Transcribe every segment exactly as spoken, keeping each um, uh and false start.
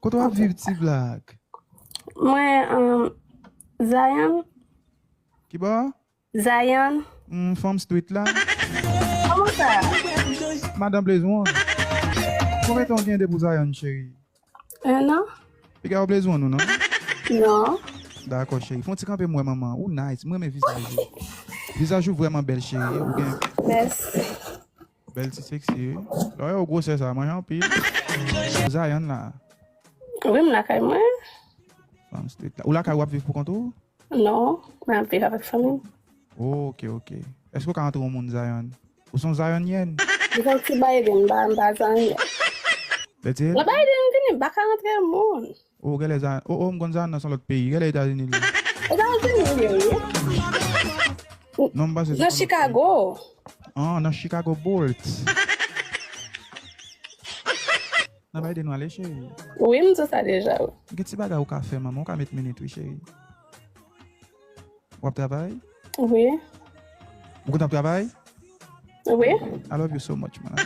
Kote w ap viv, Ti Black? Mwen, um, Zion. Ki bò? Zion. Mm, fanm street la. Kòman sa? Madan Blaze One. Konbyen tan w gen depi w Zion, cheri? Un an. Piga w Blaze One ou non? Non. Dakò, cheri. Fè yon ti kanpe m wè manman. Ou nice. Mwen renmen vizaj ou. Vizaj ou vrèman bèl, cheri. Ou gen... Mèsi. Bèl ti seksi, wi. Lè w wè w gwosè sa, manje anpil. Zion la. Wi, m lakay mwen. Fanm street la. Ou lakay ou ap viv pou kont ou? Non, mwen ap viv avèk fanmi m. Oh, ok, ok. Èske w ka antre yon moun Zion? Ou se yon Zionnyèn? M se yon ti Biden, m pa, m pa Zionnyèn. Lè di? Nan Biden, m vini, m pa ka antre moun. Oh, genlè Zion. Oh, oh, m konn Zion nan se yon lòt peyi. Genlè Etazini li ye. Etazini li ye, wi. Non, m panse se nan Chicago. Ah, nan Chicago Bulls. Nan Biden w ale, cheri? Wi, m di w sa deja, wi. Gen ti bagay ou ka fè, manman, ou ka met minit, wi, cheri. W ap travay? Wi. Ou konn ap travay? Wi. I love you so much, man.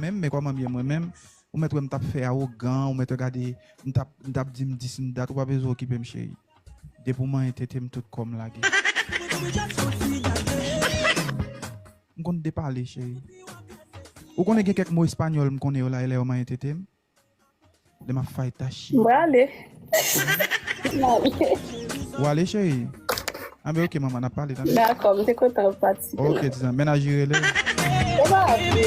Menm, men kòman m ye mwen menm, ou mèt wè m t ap fè awogan, ou mèt wè gade, m t ap, m t ap di m dis, m dat, ou pa bezwen okipe m, cheri. Depi w manyen tete m, tout kò m lage. M konn depale, cheri. Ou konnen gen kèk mo espanyòl m konnen yo la, e lè yo manyen tete m? Lè m ap fay tachi. M prale. M ale. Ou ale, cheri? Anben, ok, manman, n ap pale, tande? Dakò, m te kontan patisipe. Ok, ti zanmi, mennaj li rele. Ou pa vle.